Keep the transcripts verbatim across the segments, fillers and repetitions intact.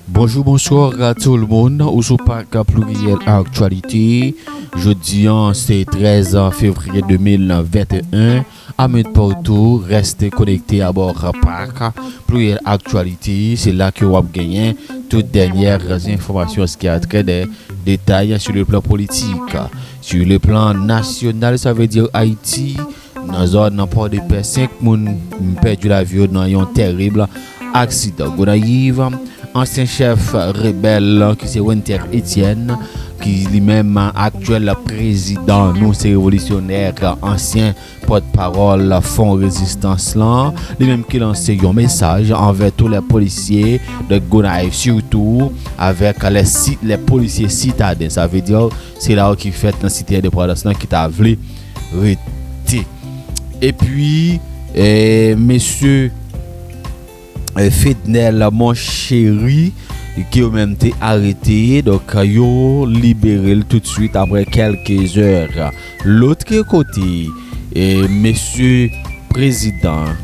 Bonjou, bonswa tout moun, ou sou Pak Pluriel Aktyalite. Jodi a, se trèz fevriye de mil venteyen. Amèt pa w tou, rete konekte abò Pak Pluriel Aktyalite. Se la ke w ap genyen tout dènyè enfòmasyon ki a trè de detay sur le plan politique. Sur le plan national, sa vle di Ayiti, nan zòn nan Pòdepè, senk moun pèdi lavi yo nan yon tèrib aksidan. Gonayiv, ansyen chèf rebèl ki se Wenter Etienne, ki li menm aktyèl prezidan Nou Se Revolisyonè, ansyen pòtpawòl Fwon Rezistans lan, li menm ki lanse yon mesaj anvè tou lè polisye de Gonayiv, sitou avèk lè si-, lè polisye sitaden. Sa vle di, se la ki fèt nan site endepandans lan ki ta vle rete. Epi, eh, mesye, eh, Fednel Monchery, ke yo menm te arete, donk, yo libere l toutswit apre kèlke zè. Lòt kote, eh, mesye prezidan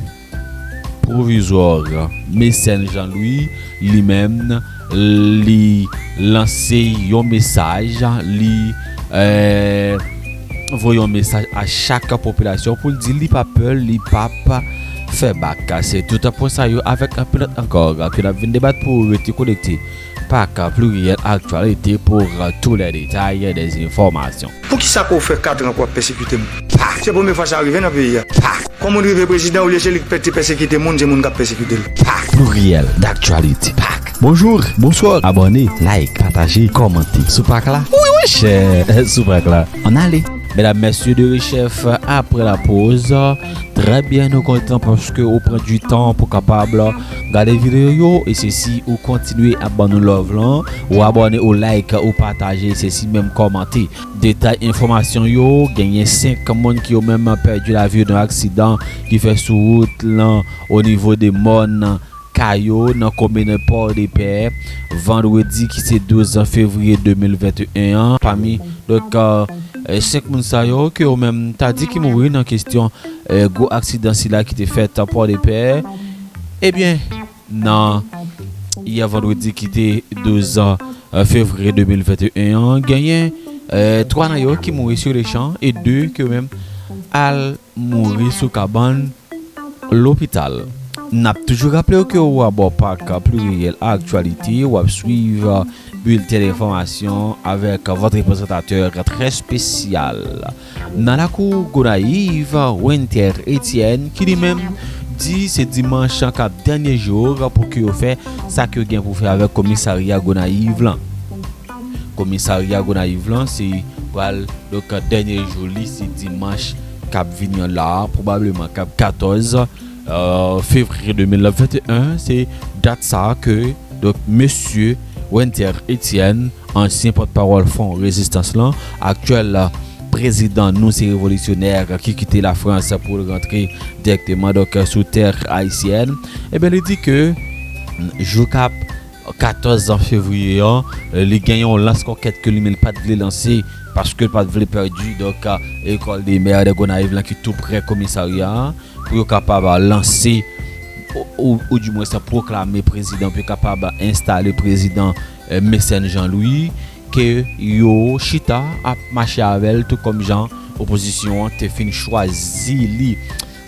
pwovizwa Mecène Jean Louis, li menm, li lanse yon mesaj, li, eh, voye yon mesaj a chak popilasyon pou l di li pa pè, li p ap fè bak. Se tout pou sa yo avèk anpil lòt ankò ke n ap vin debat pou rete konekte. Pak Pluriel Aktyalite pou tou lè detay dè enfòmasyon. Poukisa ke w fè kat an ke w ap pèsekite moun? Se premye fwa sa rive nan peyi a. Kòman moun rive prezidan olye se li ki pè-, te pèsekite moun, se moun k ap pèsekite l? Pak Pluriel d'Actualité. Pak. Bonjou, bonswa, abòne, like, pataje, kòmante. Sou Pak la? Wi, wi, chè, sou Pak la. Ann ale. Medam, mesye, de rechèf, apre la poz. Trè byen, nou kontan paske ou pran du tan pou kapab gade videyo yo, e se si ou kontinye ap ban nou love lan, ou abòne, ou like, ou pataje, e se si menm kòmante. Detay enfòmasyon yo, genyen senk moun ki yo menm pèdi lavi yo nan aksidan ki fèt sou wout lan o nivo de mòn Kayo nan komin Pòdepè, vandredi ki se douz fevriye de mil venteyen an. Pami, donk, eh, senk moun sa yo ke yo menm ta di ki mouri nan kesyon, eh, gwo aksidan sila ki te fèt Pòdepè. Ebyen, nan yè vandredi ki te douz, eh, fevriye de mil venteyen an, genyen, eh, twa nan yo ki mouri sou lechan e de ke yo menm al mouri sou kabann lopital. N ap toujou raple w ke w abò Pak Pluriel Aktyalite, w ap swiv bilten enfòmasyon avèk vòt reprezantatè trè espesyal. Nan lakou Gonayiv, Wenter Etienne, ki li menm di se dimanch k ap dènye jou pou ke yo fè sa ke yo gen pou fè avèk komisarya Gonayiv lan. Komisarya Gonayiv lan, se pral, donk, dènye jou li, se dimanch k ap vini an la, pwobableman k ap katòz, eh, fevriye de mil venteyen, se dat sa ke, donk, mesye Wenter Etienne, ansyen pòtpawòl Fwon Rezistans lan, aktyèl prezidan Nou Se Revolisyonè ki kite Lafrans pou l rantre dirèkteman, donk, sou tè ayisyèn, ebyen, li di ke jou k ap katòz fevriye an, li gen yon lans konkèt ke li menm li pa t vle lanse paske li pa t vle pèdi, donk, eh, École des Maires de Gonayiv lan ki tou prè komisarya a, pou yo kapab lanse, ou, ou, ou dimwen sa pwoklame prezidan, pou yo kapab enstale prezidan, eh, Mecène Jean Louis, ke yo chita ap mache avè l, tou kòm jan opozisyon an te fin chwazi li.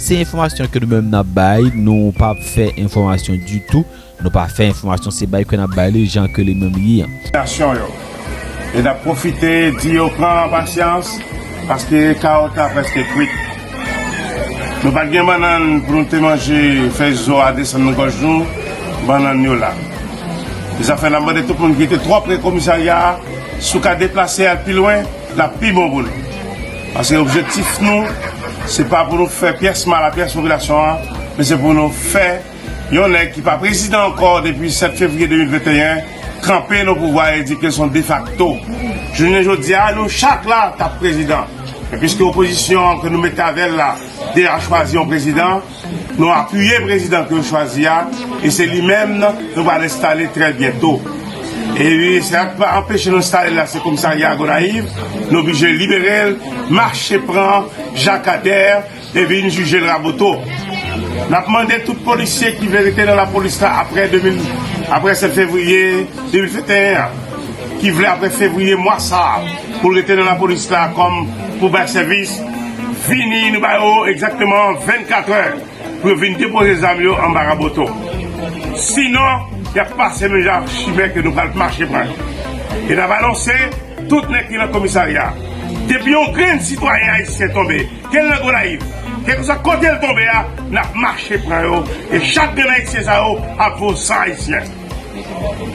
Se enfòmasyon ke nou menm n ap bay, nou p ap fè enfòmasyon ditou. Nou pa fè enfòmasyon, se bay ke n ap bay li jan ke li menm li ye an. Nasyon yo. E n ap pwofite di yo pran pasyans, paske kawòt la prèske kwit. Nou pa t gen bannann pou nou te manje, fè zo a desann nan gòj nou, bannann yo la. Se sa fè n ap mande tout moun ki te twò pre komisarya a, si w ka deplase al pi lwen, l ap pi bon pou nou. Paske objektif nou, se pa pou nou fè pyès mal a pyès popilasyon an, men se pou nou fè yon nèg ki pa prezidan ankò depi sèt fevriye de mil venteyen, kanpe nan pouvwa e di ke se yon defakto. Jounen jodi a, nou chak la t ap prezidan. Men piske opozisyon an ke nou mete avè l la deja chwazi yon prezidan, nou apiye prezidan ke yo chwazi a, e se li menm nou pral enstale trè byento. E wi, sa k pa anpeche nou enstale l la, se komisarya Gonayiv, nou oblije libere l, mache pran Jakadè, e vin jije l Raboto. N ap mande tout polisye ki vle rete nan lapolis la apre de mil, Apre sèt fevriye de mil venteyen an, ki vle apre fevriye mwa sa a, pou l rete nan lapolis la kòm pou bay sèvis, vini nou ba yo egzakteman vennkat è pou yo vin depoze zam yo anba Raboto. Sinon, y ap pase menm jan ak chimè ke nou pral mache pran yo. E n ap anonse tout nèg ki nan komisarya, depi yon grenn sitwayen ayisyen tonbe, ke l nan Gonayiv, kèlkeswa kote l tonbe a, n ap mache pran yo, e chak grenn ayisyen sa yo ap vo san ayisyen.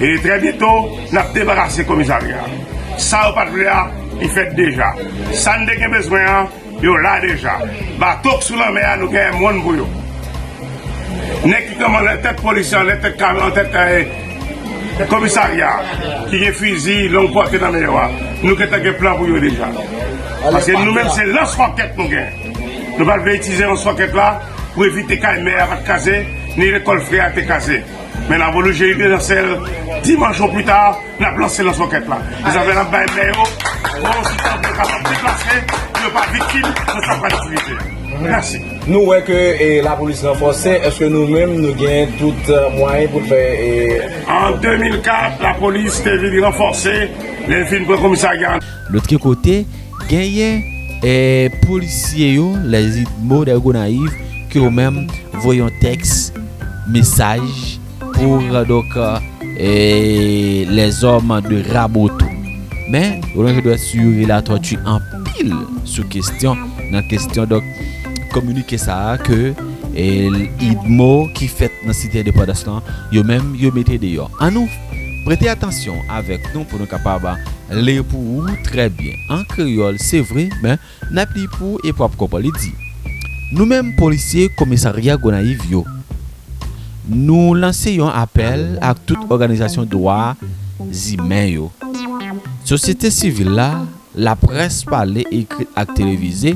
E trè byento, n ap debarase komisarya. Sa yo pa t vle a, li fèt deja. Sa n te gen bezwen an, yo la deja. Bato k sou lanmè a, nou genyen mòn pou yo. Nèg ki kanpe anlè tèt polis yo, anlè tèt kamyon, anlè tèt, eh, komisarya, ki gen fizi long pòte nan men yo a, nou gentan gen plan pou yo deja. Paske nou menm, se lans wòkèt nou gen. Nou pa t vle itilize lans wòkèt la pou evite kay mè a pa t kraze, ni lekòl frè a te kraze. Men lapolis jere Grandsèl, dimanch ou pita, n ap lanse lans wòkèt la. Dezòmè n ap bay mè yo bon sitan pou yo kapab deplase, pou yo pa viktim nan sa k pral itilize. Mèsi. Nou wè ke, e, lapolis ranfòse, èske nou menm nou gen tout, e, mwayen pou n fè, e, An de mil kat, lapolis te vin ranfòse, lè l fin pran komisarya. Lòt kote, genyen, e, polisye yo, lè Idmo de Gonayiv, ke yo menm voye yon tèks, mesaj, pou, donk, e, lèzòm de Raboto. Men, Roland Jodrès Youri Latortue anpil sou kesyon, nan kesyon, donk, kominike sa a ke, e, Idmo ki fèt nan Site Endepandans lan, yo menm, yo mete deyò. Ann nou prete atansyon avèk nou pou nou kapab li pou ou trè byen. An kreyòl, se vre, men n ap li pou ou epi w ap konprann. Li di, nou menm polisye komisarya Gonayiv yo, nou lanse yon apèl ak tout òganizasyon dwa imen yo, sosyete sivil la, laprès pale, ekri ak televize,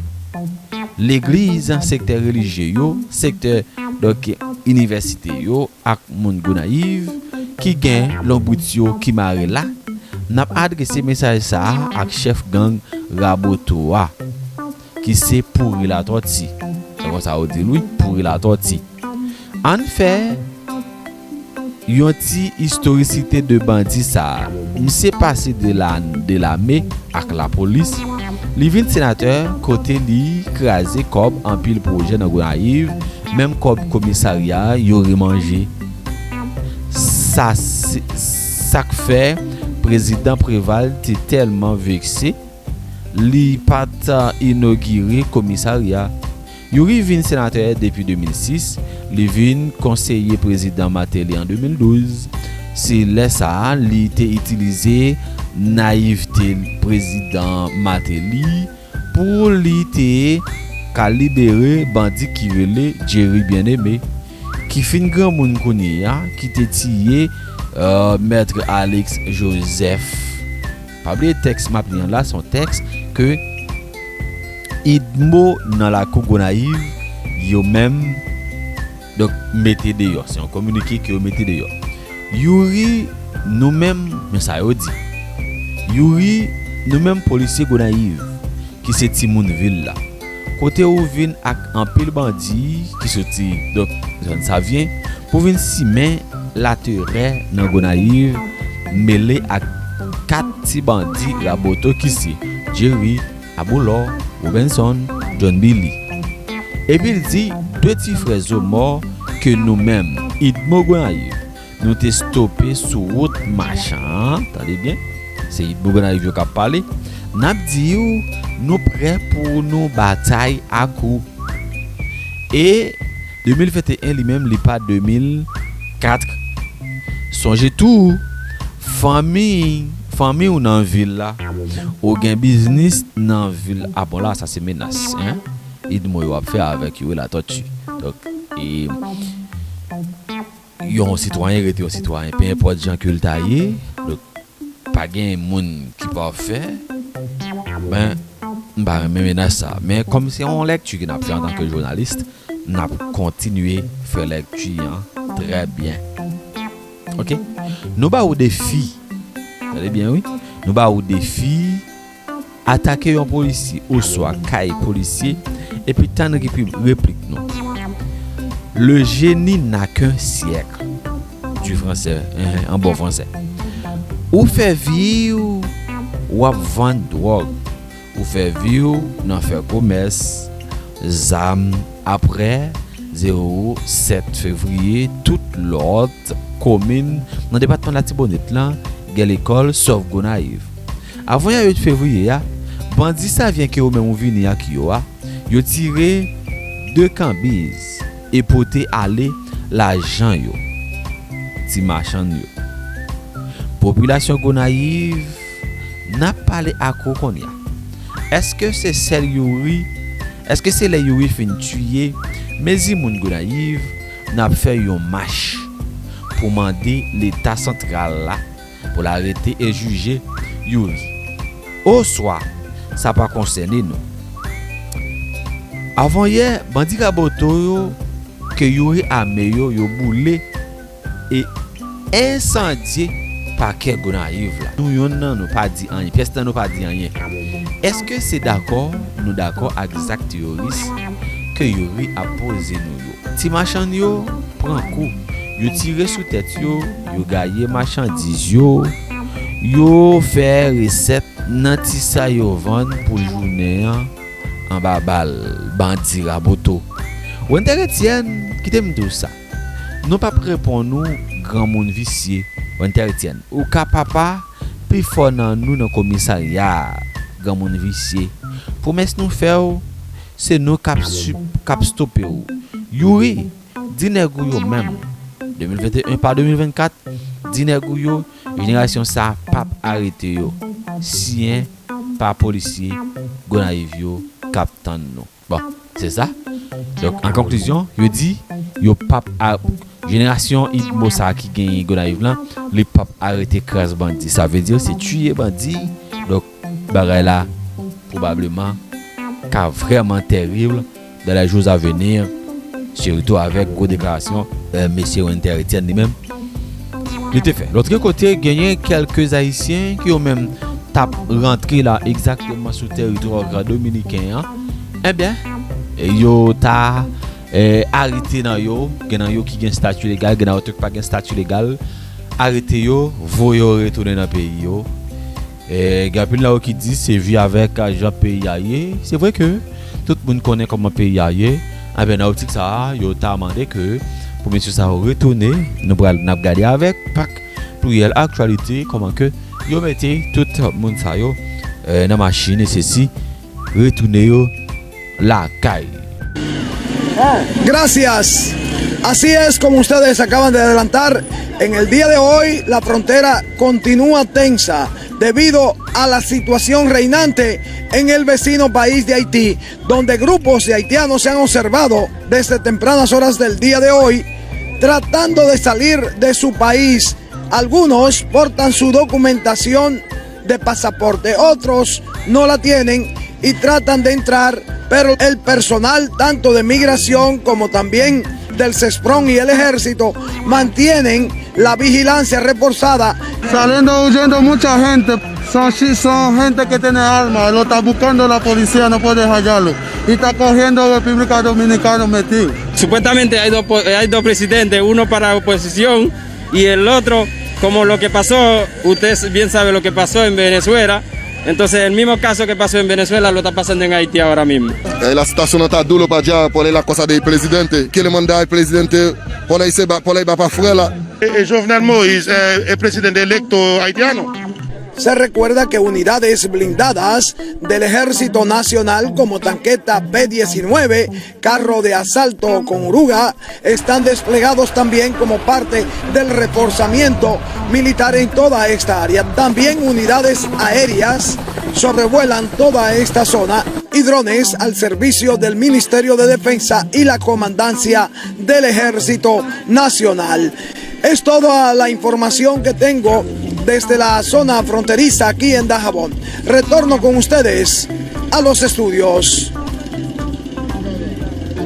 legliz, sektè relijye yo, sektè, donk, inivèsite yo, ak moun Gonayiv ki gen lonbrit yo ki mare la, n ap adrese mesaj sa a ak chèf gang Raboto a, ki se Pouri Latòti. Se konsa yo di l, wi, Pouri Latòti. Ann fè yon ti istorisite de bandi sa a. Misye pase de la, de lame ak lapolis. Li vin senatè kote li kraze kòb anpil pwojè nan Gonayiv, menm kòb komisarya yo remanje. Sa se, sa k fè prezidan Preval te tèlman vekse, li pa t inogire komisarya. Youri vin senatè depi de mil sis, li vin konseye prezidan Martelly an de mil douz. Se lè sa a, li te itilize nayivte prezidan Martelly pou li te ka libere bandi ki rele Jerry Bien-Aimé, ki fin granmoun kounye a, ki te tiye, euh, Mèt Alex Joseph. Pa bliye tèks m ap li an la, se yon tèks ke Idmo nan lakou Gonayiv, yo menm, donk, mete deyò. Se yon kominike ke yo mete deyò. Youri, nou menm, men sa yo di. Youri, nou menm polisye Gonayiv, ki se timoun vil la. Kote ou vin ak anpil bandi ki soti, donk, zòn Savyen, pou vin simen laterè nan Gonayiv, mele ak kat ti bandi Raboto ki se Jerry, Aboulò, Robenson, John Billy. Epi l di, de ti frè zo mò ke nou menm, Idmo Gonayiv, nou te stope sou wout Machan an, tande byen, se Idmo Gonayiv yo k ap pale, n ap di w, nou prè pou nou batay ak ou. E de mil venteyen li menm, li pa de mil kat. Sonje tou, fanmi, fanmi w nan vil la, ou gen biznis nan vil. A bon, la, sa se menas, en? Idmo yo ap fè avèk Youri Latortue. Donk, e, yon sitwayen rete yon sitwayen, pe enpòt jan ke l ta ye. Donk, pa gen moun ki pafè. Ben, m pa renmen menas sa. Men kòm se yon lèkti ke n ap fè antanke jounalis, n ap kontinye fè lèkti an trè byen. Oke? Nou ba ou defi. Tande byen, wi. Nou ba ou defi atake yon polisye oswa kay polisye, epi tann repi-, replik nou. Le génie n'a qu'un siècle. Fransè, enhen, an bon fransè. Ou fè vi w, w ap vann dwòg. Ou fè vi w nan fè komès zam. Apre zewo sèt fevriye, tout lòt komin nan depatman Latibonit lan gen lekòl, sòf Gonayiv. Avan yè uit fevriye a, bandi savyen ke ou menm ou vini ak yo a, yo tire de kanbiz e pote ale lajan yo, ti machann yo. Popilasyon Gonayiv, n ap pale ak ou kounye a. Èske se sèl Youri? Èske se lè Youri fin tiye mezi moun Gonayiv, n ap fè yon mach pou mande Leta santral la pou l arete e jije Youri? Oswa, sa pa konsène nou? Avanyè, bandi Raboto yo ke Youri ame yo, yo boule e ensandye pakè Gonayiv la. Nou yonn nan nou pa di anyen, pyès nan nou pa di anyen. Èske se dakò nou dakò ak zak teyoris ke Youri ap poze nou yo? Ti machann yo pran kou, yo tire sou tèt yo, yo gaye machandiz yo, yo fè resèt nan ti sa yo vann pou jounen an anba bal bandi Raboto. Wender Etienne, kite m di w sa. Nou p ap reponn ou granmoun visye, Wender Etienne. Ou ka papa pi fò nan nou nan komisarya a, granmoun visye. Pwomès nou fè w, se nou k ap sup-, k ap stope w. Youri, di nèg ou yo menm, de mil venteyen pa de mil vennkat, di nèg ou yo, jenerasyon sa p ap arete yo. Siyen pa polisye Gonayiv yo k ap tann nou. Bon, se sa. Donk, an konklizyon, yo di, yo p ap a-, jenerasyon idmo sa ki genyen Gonayiv lan, li p ap arete kraz bandi. Sa vle di, se tiye bandi. Donk, bagay la, pwobableman, ka vrèman tèrib dans les jours à venir, siritou avèk gwo deklarasyon, euh, mesye Wenter Etienne li menm, li te fè. Lòt kote, genyen kèlke Ayisyen ki yo menm t ap rantre la egzakteman sou teritwa dominiken an. Ebyen, yo ta, eh, arete nan yo, gen nan yo ki gen stati legal, gen nan yo ki pa gen stati legal, arete yo, voye yo retounen nan peyi yo. E gen anpil nan yo ki di se vi avèk jan peyi a ye. Se vre ke tout moun konnen kòman peyi a ye. Enben, nan optik sa a, yo ta mande ke pou mesye sa yo retounen, nou pral, n ap gade avèk pak Pluriel Actualité kòman ke yo mete tout moun sa yo, eh, nan machin e sesi, retounen yo lakay. Gracias. Así es, como ustedes acaban de adelantar, en el día de hoy la frontera continúa tensa debido a la situación reinante en el vecino país de Haití, donde grupos de haitianos se han observado desde tempranas horas del día de hoy tratando de salir de su país. Algunos portan su documentación de pasaporte, otros no la tienen y tratan de entrar, pero el personal tanto de migración como también del SESPRON y el ejército mantienen la vigilancia reforzada. Saliendo huyendo mucha gente, son, chi- son gente que tiene arma, lo está buscando la policía, no puede hallarlo. Y está corriendo República Dominicana metido. Supuestamente hay dos po- hay dos presidentes, uno para oposición y el otro, como lo que pasó, usted bien sabe lo que pasó en Venezuela, entonces el mismo caso que pasó en Venezuela lo está pasando en Haití ahora mismo. Eh, la situación no está duro para allá, por la cosa del presidente. ¿Qué le manda al presidente? Por ahí se va, por ahí va para afuera. Eh, eh, Jovenel Moïse, eh, el presidente electo haitiano. Se recuerda que unidades blindadas del Ejército Nacional como tanqueta P diecinueve, carro de asalto con oruga, están desplegados también como parte del reforzamiento militar en toda esta área. También unidades aéreas sobrevuelan toda esta zona y drones al servicio del Ministerio de Defensa y la Comandancia del Ejército Nacional. Es toda la información que tengo desde la zona fronteriza aquí en Dajabón. Retorno con ustedes a los estudios.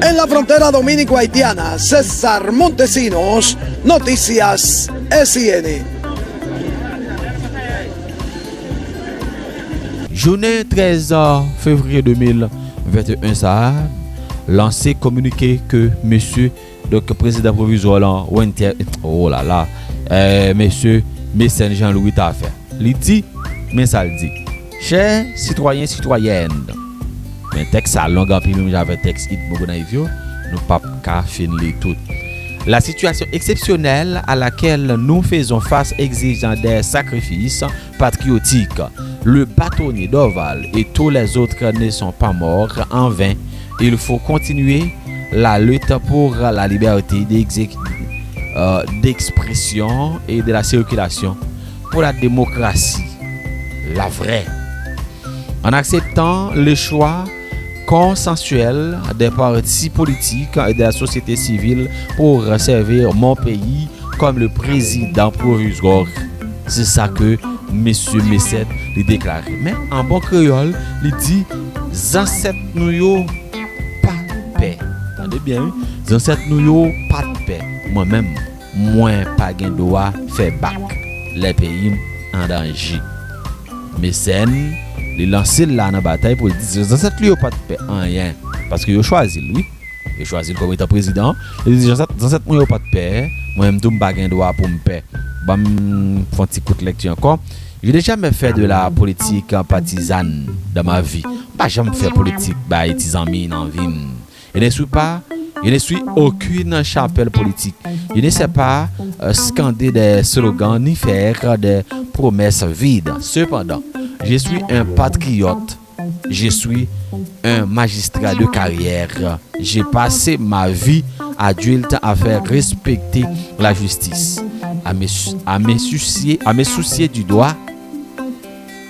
En la frontera dominico-haitiana, César Montesinos, Noticias S I N. Jounen trèz fevriye de mil venteyen sa a, lanse kominike ke mesye, donk, prezidan pwovizwa lan, Winter, oh la la, euh, mesye Mécène Jean-Louis ta fè. Li di, men sa l di. Chè sitwayen, sitwayèn, men tèks sa long anpil, menm jan avèk tèks Yves Gonayiv yo, nou p ap ka fin li tout. La situation exceptionnelle à laquelle nous faisons face exige des sacrifices patriotiques. Le bâtonnier Dorval et tous les autres ne sont pas morts en vain. Il faut continuer la lutte pour la liberté d'exé- euh, d'expression et de la circulation, pour la démocratie, la vraie. En acceptant le choix consensuel des partis politiques et de la société civile pour servir mon pays comme le président provisoire. Se sa ke mesye Mécène li deklare. Men an bon kreyòl, li di, zansèt nou yo pa t pè. Tande byen, wi. Zansèt nou yo pa t pè. Mwen menm, mwen pa gen dwa fè bak lè peyi m an danje. Mécène, li lanse l la nan batay pou l di zansèt li yo pa t pè anyen. Paske yo chwazi l, wi. Yo chwazi l kòm etan prezidan. Li di, zansèt, zansèt mwen yo pa t pè. Mwen menm tou, m pa gen dwa pou m pè. Ban m fè yon ti kout lèkti ankò. Je n'ai jamais fait de la politique partisane dans ma vie. M pa janm fè politik bay ti zanmi nan vi m. Je ne suis pas, je ne suis aucune chapelle politique. Je ne sais pas euh, scander des slogans ni faire des promesses vides. Cependant, je suis un patriote. Je suis un magistrat de carrière. J'ai passé ma vie adulte à faire respecter la justice, à me, à me soucier, à me soucier du droit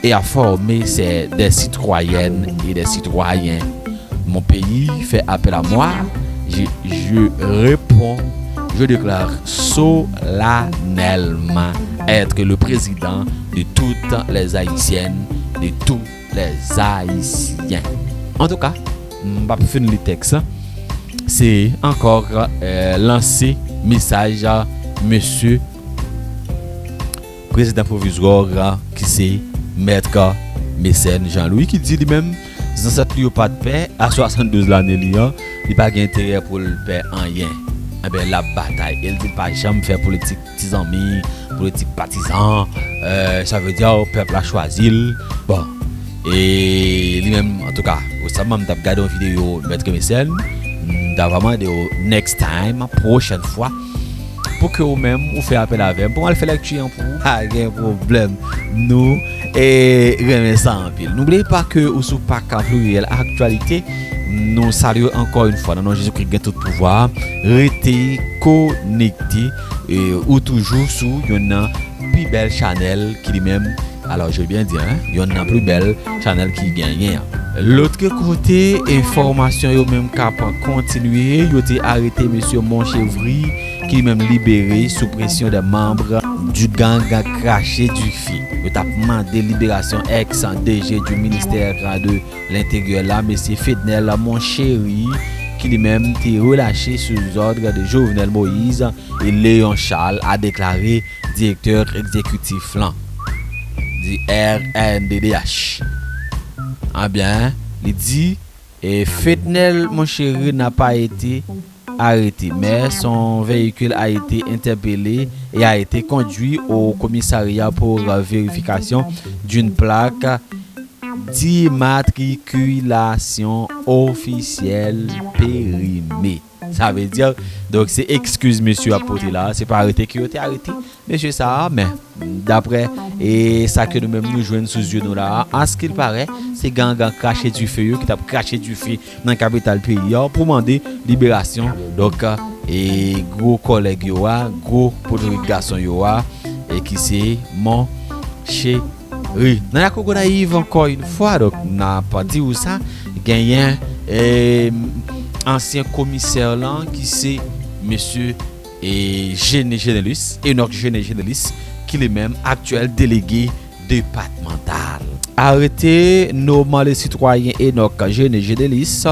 et à former ces, des citoyennes et des citoyens. Mon pays fait appel à moi. Je, je réponds, je déclare solennellement être le président de toutes les Haïtiennes, de tous les Haïtiens. Antouka, m p ap fin li tèks la. Se ankò euh, lanse mesaj a mesye prezidan pwovizwa ki se Mèt Mécène Jean-Louis ki di li menm zansèt li yo pa t pè a swasanndouz lane li an, li pa gen enterè pou l pè anyen. Enben, l ap batay e l di l pa janm fè politik ti zanmi, politik patizan, euh, sa vle di pèp la chwazi l. Bon, e li menm, antouka, resaman m t ap gade yon videyo Mèt Mécène, m ta va mande w next time, pwochèn fwa, pou ke ou menm ou fè apèl avè m pou m al fè lèkti an pou ou. Pa gen pwoblèm. Nou e renmen sa anpil. N'oubliez pas que ou sou Paka Pluriel Actualité. Nou salye ankò yon fwa nan non Jezikri ki gen tout pouvwa. Rete konekte e ou toujou sou youn nan pi bèl chanèl ki li menm, alors je veux bien dire, hein, youn nan pli bèl chanèl ki genyen an. Lòt kote, enfòmasyon yo menm k ap kontinye, yo te arete mesye Monchevry ki li menm libere sou presyon de manm du gang Craché du Feu. Yo t ap mande liberasyon ex D G du ministère de l'Intérieur la, mesye Fednel Monchery, ki li menm te relache sou zòd de Jovenel Moïse e Léon Charles, a deklare direktè egzekitif lan di R N D D H. Ebyen, li di, e Fednel Monchery n'a pas été arrêté, mais son véhicule a été interpellé et a été conduit au commissariat pour vérification d'une plaque d'immatriculation officielle périmée. Sa vle di, donk, se ekskiz mesye ap pote la, se pa arete ke yo te arete mesye sa a, men daprè e sa ke nou menm nou jwenn sou zye nou la, askilparè, se gang Craché du Feu yo ki t ap krache dife nan kapital peyi a pou mande liberasyon, donk, e gwo kòlèg yo a, gwo potorik gason yo a, e ki se Monchery. Nan lakou Gonayiv, ankò yon fwa, donk, n ap di w sa, genyen e ansyen komisè lan ki se mesye e Géné Génélus, Enoch Géné Génélus, ki li menm aktyèl delege depatmantal. Arete nonmen le sitwayen Enoch Géné Génélus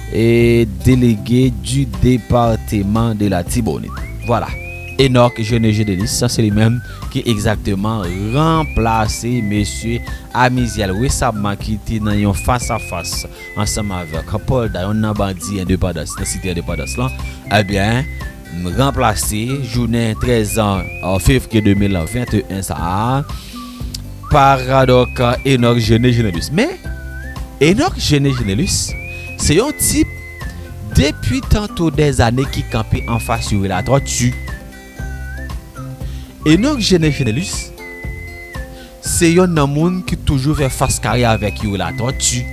e delege du département de l'Artibonite. Vwala. Enoch Géné Génélus, se li menm ki egzakteman ranplase mesye Amiziel resaman ki te nan yon fas a fas ansanm avèk Paul Dayon nan bandi endepandans, nan site endepandans lan. Ebyen, ranplase jounen trèz fevriye de mil venteyen sa a pa radòk Enoch Gene Genelus. Men, Enoch Gene Genelus, se yon tip depi tanto dèzane ki kanpe anfas Youri Latortue. Enoch Gene Genelus, se yonn nan moun ki toujou fè fas kare avèk Youri Latortue.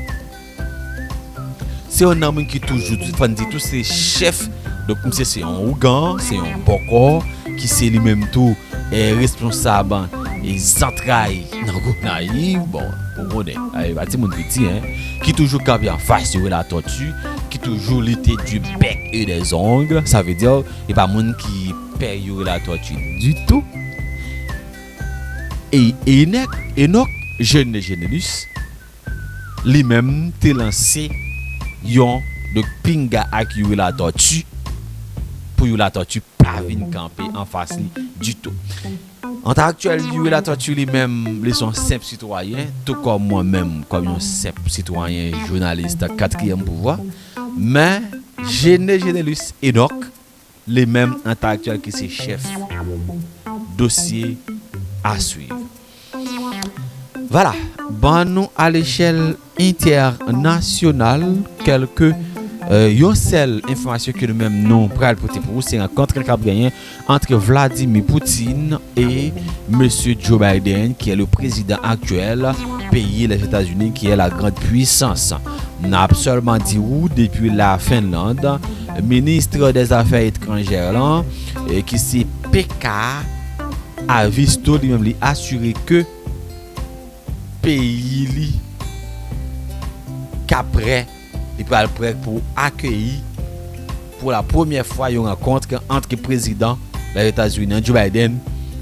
Se yonn nan moun ki toujou, fann di tou, se chèf. Donk, misye se yon ougan, se yon bòkò, ki se li menm tou, eh, responsab, eh, zantray nan Gonayiv. Bon, ou konnen, eh, pa timoun piti, en, ki toujou kanpe anfas Youri Latortue, ki toujou lite du bec et des ongles. Sa vle di, e pa moun ki pè Youri Latortue ditou. E Enoch, Enoch Gene Genelus, li menm te lanse yon, donk, pinga ak Youri Latortue pou Youri Latortue pa vin kanpe anfas li ditou. An tan aktyèl, Youri Latortue li menm, li se yon senp sitwayen, tou kòm mwen menm, kòm yon senp sitwayen, jounalis nan katriyèm pouvwa. Men, Gene Genelus Enoch, li menm an tan aktyèl ki se chèf dosye a swiv. Vwala, ban nou a lechèl entènasyonal kèlke, eh, yon sèl enfòmasyon ke nou menm nou pral pote pou ou, se rankont k ap genyen ant Vladimir Putin e mesye Joe Biden, ki est le président actuel pays les États-Unis, qui est la grande puissance. N ap sèlman di ou, depi la Finland, minis dè zafè etranjè lan, eh, ki se Pekka Haavisto, li menm li asire ke peyi li ka prè, li pral prè pou akeyi pou la premyè fwa yon rankont ant prezidan Lèzetazini an, Joe Biden,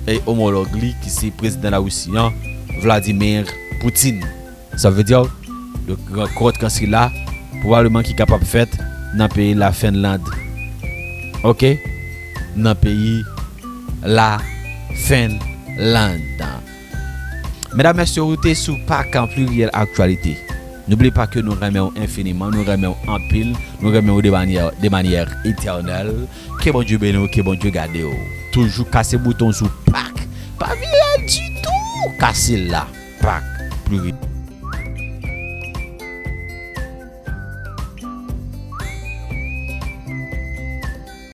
e omològ li ki se prezidan Larisi an, Vladimir Putin. Sa vle di, donk, rankont sila pwobableman ki kapab fèt nan peyi la Finland. Oke? Nan peyi la Finland. Medam, mesye, ou te sou Pak an pliryèl aktyalite. N'oublie pas que nou renmen w enfiniman, nou renmen w anpil, nou renmen w de manyè, de manyè etènèl. Ke Bondye beni w, ke Bondye gade w. Toujou kase bouton sou Pak. Pa vire ditou, kase la. Pak, pliryèl.